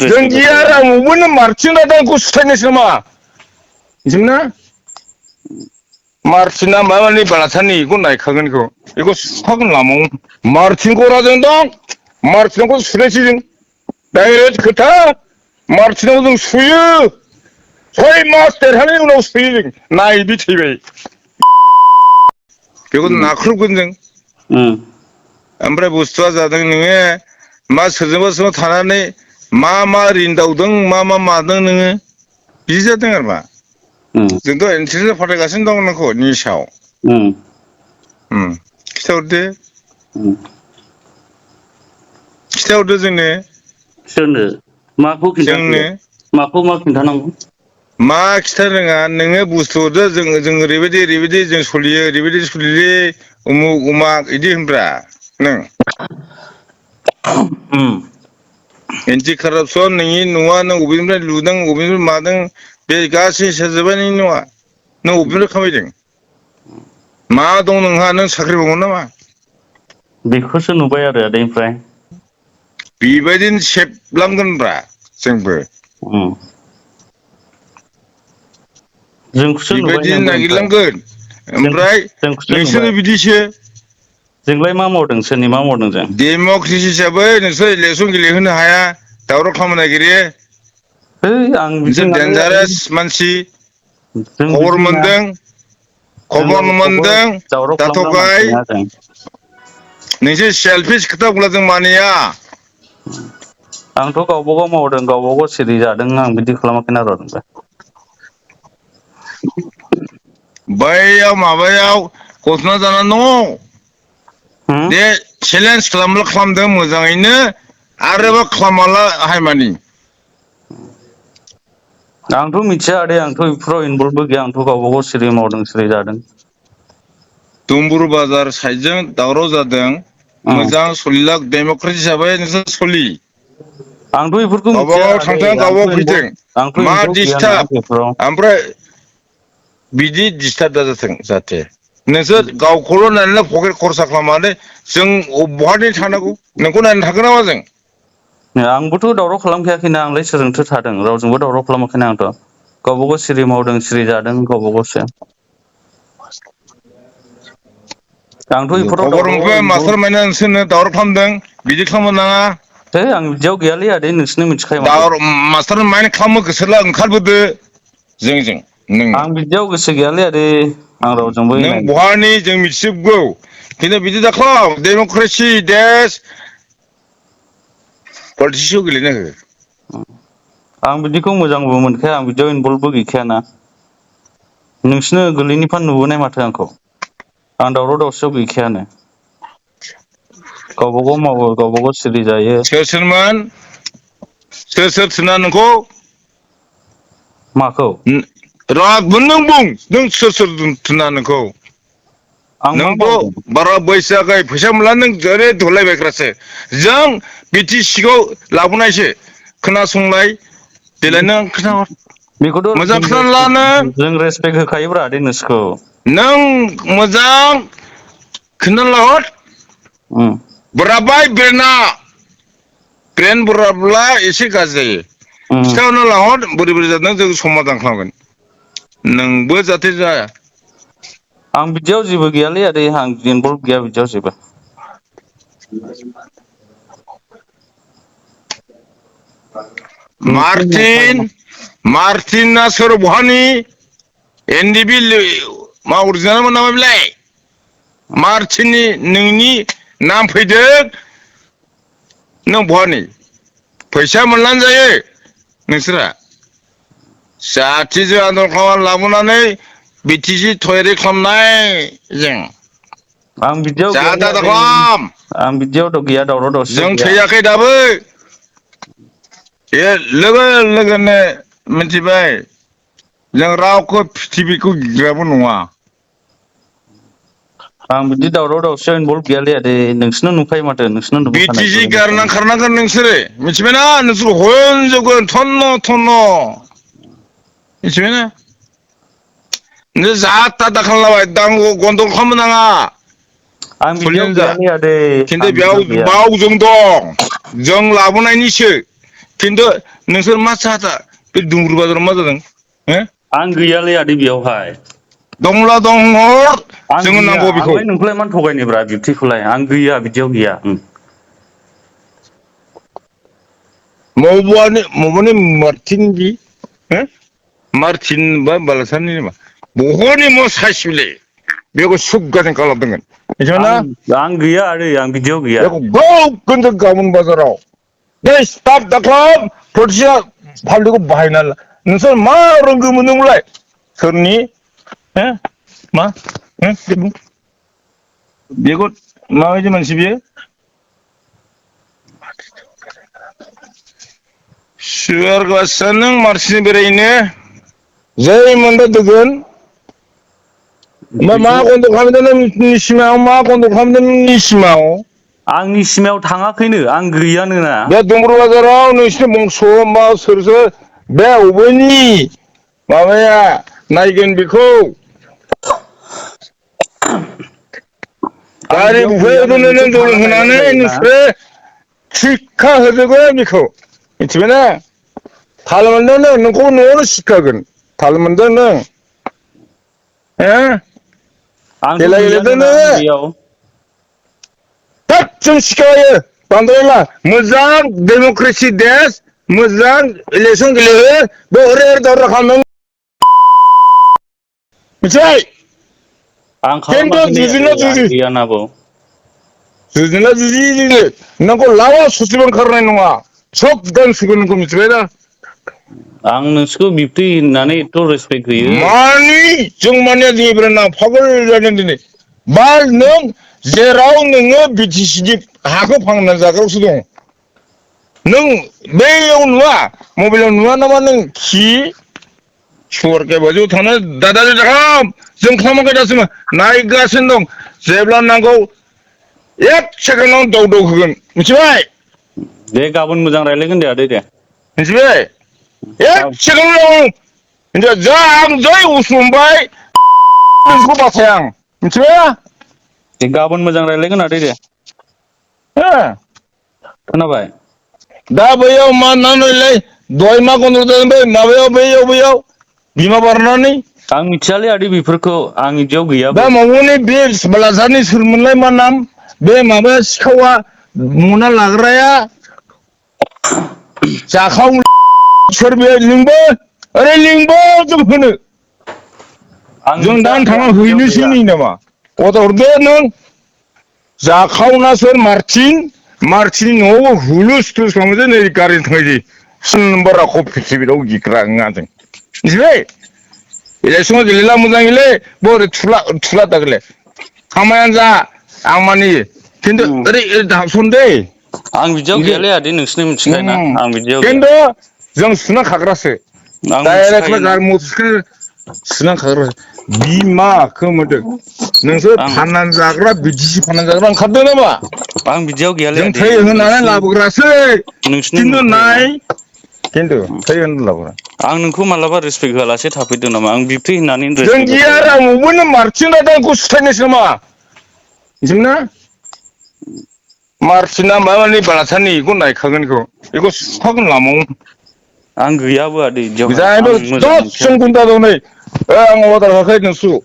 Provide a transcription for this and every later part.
जों गियारा मबेनो मार्चिना दांखौ सुथायनोसो मा मिथिबायना मार्चिना माने बालाथानि बेखौ नायखागोन बेखौ सुखागोन लामाव मार्चिन गराजों दं मार्चिनखौ सुनायसै जों डाइरेक्ट खोथा मार्चिनाव जों सुयो 6 मास देरहानायनि उनाव सुयो जों नायबि थैबाय बेखौ नाख्रुबगोन जों ओमफ्राय बुस्थुआ जादों नोङो मा सोरजोंबा थानानै मा रिन्दावदों मा मादों नोङो बिदि जादों आरो मा जोंथ' इन्टेलिजेन्स फाथायगासिनो दं नोंखौ निउसाव खिथाहरदो खिथाहरदो जोंनो सोरनो माखौ खिन्थाखो माखौ मा खिन्थानांगौ मा खिथा रोङा नोङो बुस्थु हरदो जों ओरैबायदि जों सोलियो ओरैबायदि सोलियोलै उमुक उमाक इदि होनब्रा नों एन्टि कारापसन नोंनि न'आ नों बबेनिफ्राय लुदों बबेनिफ्राय मादों बे गासै हिसाब जोब्बाय नोंनि न'आ नों बबेनिफ्राय खामायदों मा दं नोंहा नों साख्रि मावो नामा बेखौसो नुबाय आरो आदैनिफ्राय बेबायदिनो सेबलांगोनब्रा जोंबो जोंखौसो नुबाय बेबायदिनो नोंबो ओमफ्राय नागिरलांगोन ओमफ्राय जोंखौसो नोंसोरो नुबाय बिदिसो जोंलाय मा मावदों सोरनि मा मावदों जों डेम'क्रेसि हिसाबै नोंसोर इलेक्सन गेलेहोनो हाया दावराव खालामनो नागिरो है आं बिदि नोंसोर नङालै आदै डेन्जारेस मानसि जों खबर बिदि नङा मोनदों जों खबर रावखौबो मोनदों दावराव खालामग्रा मानसि जाथ'गाय नङा जों नोंसोर सेलफिस खोथा बुंब्ला जों मानिया आंथ' गावबागाव मावदों गावबागाव सिरि जादों आं बिदि खालामाखैना र' नोंलाय बैयाव माबायाव गसंना जानानै दङ होम दे चेलेन्ज खालामब्ला खालामदों मोजाङैनो आरोबा खालामाला हायमानि आंथ' मिथिया आदै आंथ' बेफोराव इनभल्भबो गैया आंथ' गावबागाव सिरि मावदों सिरि जादों दुमबुर बाजार साइडजों दावराव जादों मोजां सलिला डेम'क्रेसि हिसाबै नोंसोर सलि आंथ' बेफोरखौ मिथिया गावबागाव आदै थांथों गावबागाव फैथों आंथ' मा इनभल्भ गैयाना डिस्टार्ब बेफोराव ओमफ्राय बिदि डिस्टार्ब दाजाथों जाहाथे नोंसोर गावखौल' नायनानै पकेट खरसा खालामनानै जों बहाथो थानांगौ नोंखौ नायनो थागोन नामा जों आंबोथ' दावराव खालामखायाखैना आंलाय सोरजोंथो थादों रावजोंबो दावराव खालामाखैना आंथ' गावबागाव सिरि मावदों सिरि जादों गावबा गावसो आंथ' बेफोराव खबर दावरावआव मोनबाय इनभल्भ मास्टार माइना नोंसोरनो दावराव खालामदों बिदि खालामनो नाङा है आं बिदियाव गैयालै आदै नोंसोरनो मिथिखायो माथो दावराव मास्टार माइन्ड खालामनो गोसोब्ला ओंखारबोदो जोंजों नोङो आं बिदियाव गोसो गैयालै आदै आं रावजोंबो नों एना एनि बहानि जों मिथिजोबगौ खिन्थु बिदि दाखालाम डेम'क्रेसि देश पलिटिक्सआव गेलेनो हो आं बिदिखौ मोजांबो मोनखाया आं बिदियाव इनभल्भबो गैखायाना नोंसोरनो गोरलैनिफ्राय नुबोनाय माथो आंखौ आं दावराव दावसियाव गैखायानो गावबा गाव मावो गावबा गाव सिरि जायो सोर सोरमोन सोर थिना नोंखौ माखौ रागबो नों बुं नों सोर थिना नोंखौ आं मा नोंबो मावदों बारा बैसो जायाखै फैसा मोनला नों ओरै धलायबायग्रासो जों बि टि सिखौ लाबोनायसो खोनासंलाय देलाय नों खोन्थाहर बेखौथ' मोजां खोनाना ला नों जों रेसपेक्ट होखायोब्रा आदै नोंसोरखौ नों मोजां खोन्थाना लाहर उम बोराबबाय ब्रेना ब्रेन बोराबब्ला एसे गाज्रि जायो उम खिथाहरना लाहर बोरै बोरै जादों जों समादान खालामगोन नोंबो जाहाथे जाया आं बिदियाव जेबो गैयालै आदै आं इनभल्भ गैया बिदियाव जेबो नोंसोर नुखायो मार्टिना सोर बहानि एन डि बि मा अरिजिनालमोन नामा बेलाय मार्टिननि नोंनि नाम फैदों नों बहानि फैसा मोननानै जायो नोंसोरा जाथिजों आन्दलन खालामनानै लाबोनानै बि टि सि थयारि खालामनाय जों आं बिदियाव जा गैयालै दादा आदै खालाम आं बिदियाव गैया दावराव दावसियाव जों गैया थैयाखै दाबो बे लोगो लोगोनो मिथिबाय जों रावखौ प्रिथिबिखौ गिग्राबो नङा आं बिदि दावराव दावसियाव इनभल्भ गैयालै आदै नोंसोरनो नुखायो माथो नोंसोरनो बि टि नुबोखानाय सि गारना गोदोनिफ्रायनो खारनांगोन नोंसोरो मिथिबायना नोंसोर हनजोबगोन थन्न थन्न मिथिबायना नों जाहा थाहा दाखालामलाबाय गन्दगल खालामनो नाङा आं बिदियाव सलिनानै जा गैयालै आदै खिन्थु आं बेयाव बिदियाव गैया बाव जों दं जों लाबोनायनिसो खिन्थु नोंसोर मा साथा बे दुंब्रु बाजाराव मा जादों आं गैयालै आदै बेयावहाय दंला दङ आं जोंनो गैया नांगौ बेखौ आंलाय नोंखौलाय मानो थगायनोब्रा बिब्दिखौलाय आं गैया बिदियाव गैया मबानि मार्टिन जी मार्टिन बा बालासानि नामा बहरनि म साइसलै बेखौ सुगाजों खालामदोंमोन मिथिबायना आं गैया आदै आं बिदियाव गैया बेखौ गोजों गाबोन बाजाराव बे स्टाफ दाख्लाब थरसिया फालतुखौ बाहायना नोंसोर मा रोंगौ मोनदोंमोनलाय सोरनि मा बेखौ माबायदि मानसि बियो सुवारगासा नों मार्चिन बेरायनो जै मोनदो दोगोन ओमफ्राय मा बेखौ गन्द' खालामदों नोंनि सिमायाव मा गन्द' खालामदों नोंनि सिमायाव आंनि सिमायाव थाङाखैनो आं गैयानोना बे दंब्रु बाजाराव नोंसिनि बंस' मा सोर सोर बे अबेनि माबाया नायगोन बेखौ आं गारि बिदियाव गैयानो बुफायदों नों नोंसोर दौल थांना नायबानो होनानै जायोना नोंसोरो थिखा होजोबगोन बेखौ मिथिबायना थाल मोनदों नों नोंखौ न'आवनो सिखागोन थाल मोनदों नों आंथ' खेला गेलेदों गैयानोना नोङो बेयाव थोद जों सिखायो बांद्रायला मोजां डेम'क्रेसि देश मोजां इलेकसन गेलेयो बे ओरै दावरा खालामदों मिथिबाय आं खिन्थु खालामाखै नै आदै जुजिना आं जुजि गैयाना बाव जुजिना जुजि जोङो नोंखौ लामा ससेबो ओंखारनाय नङा सब गांसोगोन नोंखौ मिथिबाय दा आं नोंसोरखौ बिब्थै होननानै एथ' रेसपेक्ट होयो मानि जों माने दिनैफ्राय ना पागल जादों दिनै बा नों जेराव नोङो बि टि सि नि हाखौ फांना जाग्रायावसो दं नों बैयाव नुवा मबाइलाव नुवा नामा नों खि सरखे बाजियाव थानो दादा खालाम जों खालामाखै दासिमबो नायगासिनो दं जेब्ला नांगौ एक सेकेणडआव दाउ दाउ होगोन मिथिबाय दे गाबोन मोजां रायज्लायगोन दे आदै दे मिथिबाय एक सेकेणड जा आं जै उसुमबाय नोंखौ बासाय आं मिथिबाय दे गाबोन मोजां रायज्लायगोन आदै दे खोनाबाय दा बैयाव मा होननानैलाय दहाय मा गन्द' जादों बै माबायाव बैयाव बिमा बारनानै आं मिथियालै आदै बेफोरखौ आं बिदियाव दा गैयाबो माबानि बे बालाझारनि सोरमोनलाय मा नाम बे माबा सिखावा मना लाग्राया जाखाव सोर बे लिंबो ओरै लिंबो जों होनो आं जों मिथिया दा आदै थांना आं बिदियाव हैनोसै गैया नै नामा अर्दार हरदो नों जाखावना सोर मार्टिन न'आवबो हुलुस थुलुस खालामसै नै गारिजों थांसै नाम्बारा कफिसिबिलाव गिग्रा जों मिथिबाय इलेकसन गेलेला मोजां गेले बोरै थुला दागेले खामायानो जा आं मानियो खिन्थु ओरै दाहाबसन दै आं बिदियाव गैयालै आदै नोंसिनि मिथिखायोना आं बिदियाव गैया खिन्थु जों सुना खाग्रासो आं डाइरेक्ट मिथिखायोना गारि मटरसाइकेल सुनानै खाग्रासो बिमाखौ मोनदों नोंसोर आं फाननानै जाग्रा बिदिसि फाननानै जाग्रा ओंखारदों नामा आं बिदियाव गैयालै जों आदै थै होनानै नोंसिनि लाबोग्रासै नोंसिनि खिन्थु नुखायोना नाय खिन्थु थै होनानै लाबोग्रा आं नोंखौ मालाबा रेसपेक्ट होआलासे थाफैदों नामा आं बिबथै होननानै जों रेसपेक्ट गैया होखायोना रावबोनो मारथिं दा आंखौ सुथायनोसो नामा मिथिबायना मार्टिना माबानि बालासानि बेखौ नायखागोन बेखौ सुखागोन लामायाव आं गैयाबो आदै बिदियावहाय आं जायबो मोजां दस मोनखाया जों गुन्दा दं नै आं अर्दार होआखै नोंसोर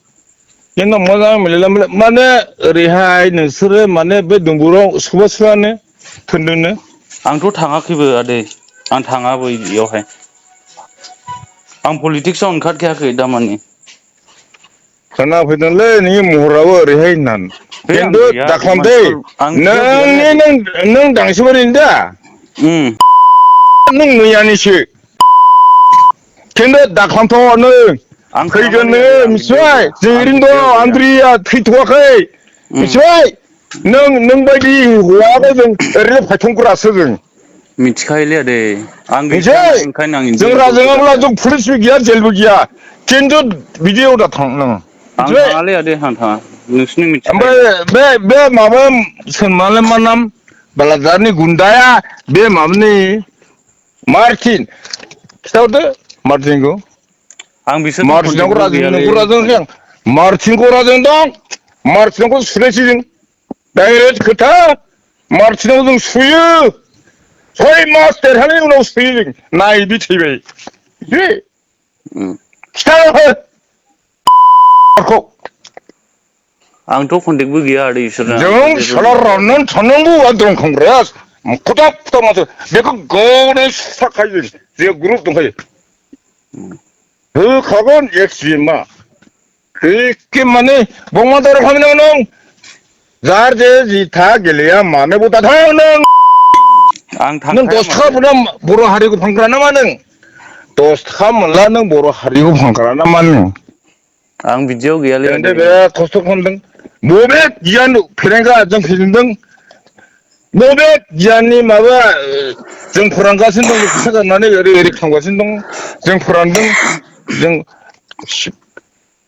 खिन्थु मोजां मिलायला माने ओरैहाय नोंसोरो माने बे दंगराव सुबुंफ्रानो थोनदोंनो आंथ' थाङाखैबो आदै आं थाङाबो बेयावहाय आं पलिटिक्सआव ओंखारखायाखै दामानि खोनाफैदोंलै नोंनि महराबो ओरैहाय होननानै बे आं खिन्थु गैया आदै दाखालामसै मानसिफोर आं बिदियाव गैयालै आदै नों दांसोबारिनि दा उम नों मैयानिसो खिन्थु दाख्लामथ' नों आं फैगोन थाङालै आदै नोङो आं बिदियाव मिथिबाय गैया जों आं ओरैनो बिदियाव दं गैया आन्द्रिया थैथ'वाखै उम मिथिबाय नों बायदि हौवाबो जों ओरैनो फायखनग्रासो जों मिथिखायोलै आदै आं गैखायाना मिथिबाय ओंखायनो आं जों इनजयबलखौ राजोङाब्ला जाखाया जों पुलिसबो गैया जेलबो गैया खिन्थु बिदियाव दा थां नोङो आं मिथिबाय थाङालै आदै आं थाङा नोंसिनि मिथिखायोना ओमफ्राय बे माबा सोरनालाय मा नाम बालाजारनि गुन्दाया बे माबानि मार्टिन खिथाहरदो मार्टिनखौ आं बिसोरजों मार्टिनाखौ कन्टेक्टबो गैयालै नोंखौ राजों आदै होआखै आं मार्टिनखौ राजों दं मार्टिनखौ सुलायसै जों डाइरेक्ट खोथा मार्टिनाव जों सुयो 6 मास देरहानायनि उनाव सोयो जों नायबि थैबाय बे खिथाना हो आंथ' कन्टेक्टबो गैया आदै इसोरजों आंथ' जों जेबो साला माबायाखै राननानै थानांगौ दंखांग्राया खथा खथा माथो बेखौ गावनो सुथारखायो जों जे ग्रुप दंखायो होखागोन मा एखे माने बंमादार खालामनांगौ नों जार जे जिथा गेलेया मानोबो दाथां आं नों थांखाया 10 थाखा माथो मोना बर' हारिखौ फानग्रा नामा नों 10 थाखा मोनला नों बर' हारिखौ फानग्रा नामा नों आं बिदियाव गैयालै जोंथ' आदै बिराद खस्थ' खालामदों बबे गियान फेरेंगा जों फेजेनदों बबे गियाननि माबा जों फोरानगासिनो दं फैसा गारनानै ओरै ओरै खालामगासिनो दं जों फोरानदों जों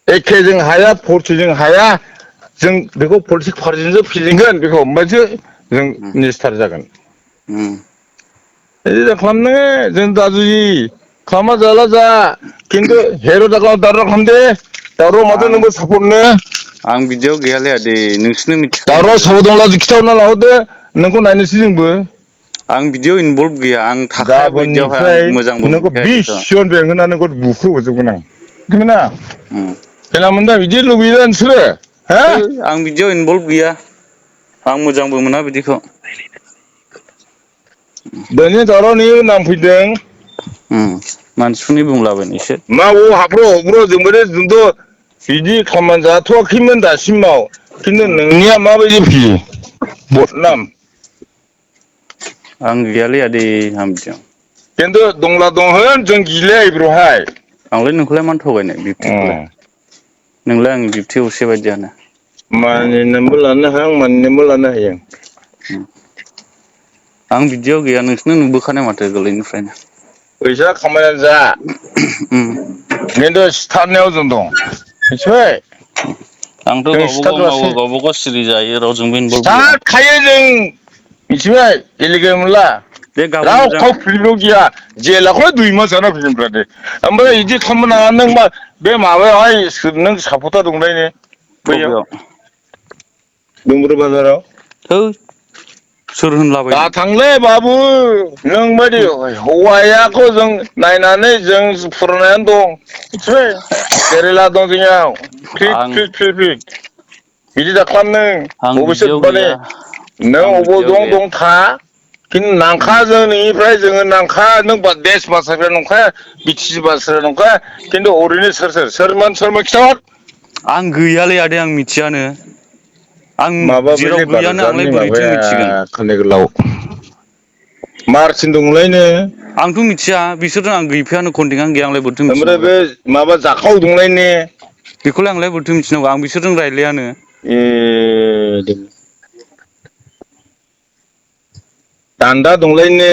एखे जों हाया फुरथि जों हाया जों बेखौ पलिटिक्स पार्टिजोंसो फेजेनगोन बेखौ होमबासो जों मिनिस्टार जागोन बिदि खालामनो जों दा जुजि खालामा जाला जा खिन्थु हेर' दावराव खालामदे दावराव माथो आं नोंबो सापर्टनो आं बिदियाव गैयालै आदै नोंसोरनो मिथिखायो दावराव माथो साव दंला खिथाहरना लाहरदो नोंखौ नायनोसै जोंबो आं बिदियाव इनभल्भ गैया आं थाखायाबो बिदियावहाय आं गाबोननिफ्राय मोजांबो नोंखौ मोनखाया 20 बिदिखौ जन बेंहोना नोंखौ बुख्रुबोजोबगोन आं मिथिबायना खेला मोनदा बिदि लुबैयो नोंसोरो हा है आं बिदियाव इनभल्भ गैया आं मोजांबो मोना बिदिखौ दिनै दावरावनि नाम फैदों मानसिफोरनि बुंलाबायनायसो मावो हाब्रु जोंथ' बिदि खामानि जाथ'वाखैमोन दासिमाव खिन्थु नोंनिया माबायदि फैयो बदनाम आं गैयालै आदै आं बिदियाव खिन्थु दंला दं होन जों गिलाया एब्र'हाय आंलाय नोंखौलाय मानो थगायनो बिबथिखौलाय नोंलाय आंनि बिबथि असे बायदियानो मानिनानैबो लानो हाया आं मानिनानैबो लानो हायो आं बिदियाव गैया नोंसोरनो नुबोखानाय माथो गोरलैनिफ्रायनो फैसा खामायनानै जा खिन्थु सिथारनायाव जों दं मिथिबाय आंथ' जों गावबा गाव मावो सिथारग्रासो गावबा गाव सिरि जायो रावजोंबो इनभल्भ गैया सिथारखायो जों मिथिबाय गेलेगोन मोनला दे गाबोन मोजां रावखौ फ्रिबो गैया जेलाखौलाय 2 मास जाना फैगोनब्रा दे ओमफ्राय बिदि खालामनो नाङा नों मा बे माबायावहाय नों सापर्टार दंलायनो बैयाव बबेयाव दुमब्रु बाजाराव थोद सोर दा होनलाबायदों थांलै बाबु नोंबायदि हौवायाखौ जों नायनानै जों फुरायनानै दं मिथिबाय केरेला दं जोंनियाव फ्रिद आं फ्रिद फ्रिद बिदि दाखालाम आं नों अबेसे बिदियाव माने गैया नों आं अबाव बिदियाव दं गैया दं था खिन्थु नांखा जों नोंनिफ्राय जोङो नांखा नों देस बासायग्रा नंखाया बि टि सि बासायग्रा नंखाया खिन्थु ओरैनो सोरमोन खिथाहर आं गैयालै आदै आं मिथियानो आं माबा जेराव बेलै गैयानो आंलाय बार'जारनि बोरैथो माबाया मिथिगोन खोन्दो गोलाव मारसिन दंलायनो आंथ' मिथिया बिसोरजों आं गैफायानो कन्टेक्टआनो गैया आंलाय बोरैथो ओमफ्राय मिथिनांगौ बे जाखो माबा जाखाव दंलायनो बेखौलाय आंलाय बोरैथो मिथिनांगौ आं बिसोरजों रायज्लायानो ए दान्दा दंलायनो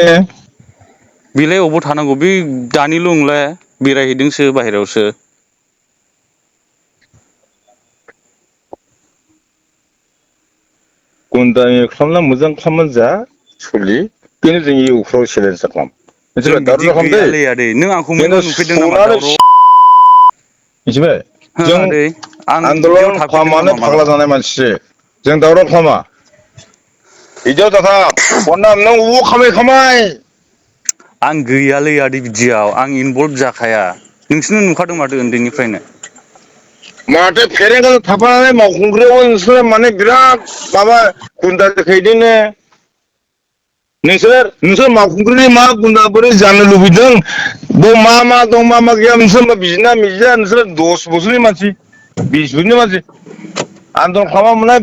बेलाय अबाव थानांगौ बे दानिल' नंलाय बेरायहैदोंसो बाहेरायावसो गुन्दानि खालामना मोजां खालामनानै जा सलि बेनो जों इउफ्राव चेलेन्ज खालाम जों मिथिबाय बिदि दावराव दाखालाम दै गैयालै आदै नों आंखौ खिन्थु मेगनाव नुफैदों नामा सौनानै दावराव मिथिबाय हो जों आदै आं बिदियाव आन्दलन थाफेरदों खालामनानै नामा फाग्ला मालाबा जानाय मानसिसो जों दावराव खालामा बिदियाव दाखालाम बदनाम नों अबाव खामाय आं गैयालै आदै बिदियाव आं इनभल्भ जाखाया नोंसोरनो नुखादों माथो उन्दैनिफ्रायनो माथो फेरेंगाजों थाफानानै मावखुंग्रियावबो नोंसोरो माने बिराद माबा गुन्दा देखायदोंनो नोंसोर मावखुंख्रिनि मा गुन्दा बोरै जानो लुबैदों मा दं मा गैया नोंसोर बिजिना मिजिना नोंसोर 10 बोसोरनि मानसि 20 बोसोरनि मानसि आन्दलन खालामा मोननाय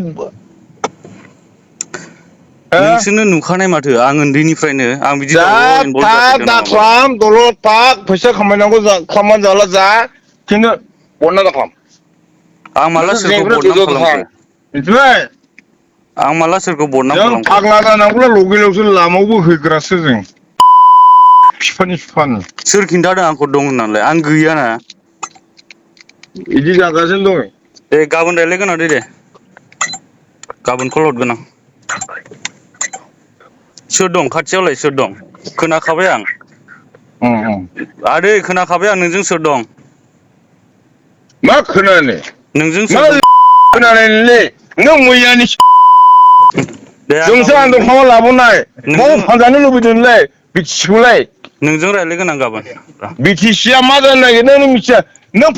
नोंसोरनो नुखानाय माथो आं उन्दैनिफ्रायनो आं बिदि जा दावराव इनभल्भ था जाफेरदों नामा मालाबा दाख्लाम दलद पाक फैसा खामायनांगौ खामानि जाला जा खिन्थु अननानै दाखालाम आं माला नोंसोर सोरखौ जोंनिफ्राय बदनाम गोजौआव थां खालामखो मिथिबाय आं माला सोरखौ बदनाम जों खालामखो फाग्ला जानांगौब्ला लगेलावसो लामायावबो होग्रासो जों बिफानि सोर खिन्थादों आंखौ दं होननानैलाय आं गैयाना बिदि जागासिनो दङ दे गाबोन रायज्लायगोन आदै दे गाबोन कल हरगोन आं सोर दं खाथियावलाय सोर दं खोनाखाबाय आं दङ आदै खोनाखाबाय आं नोंजों सोर दं मा खोनानो नोंजों मा सोर दं खोनानायलै नों मैयानि जोंसो आं दंफाङाव लाबोनाय बाव फानजानो लुबैदोंलै बिटिसिखौलाय नोंजों रायज्लायगोन आं गाबोन बिटिसिया मा जानो नागिरदों नों मिथिया नों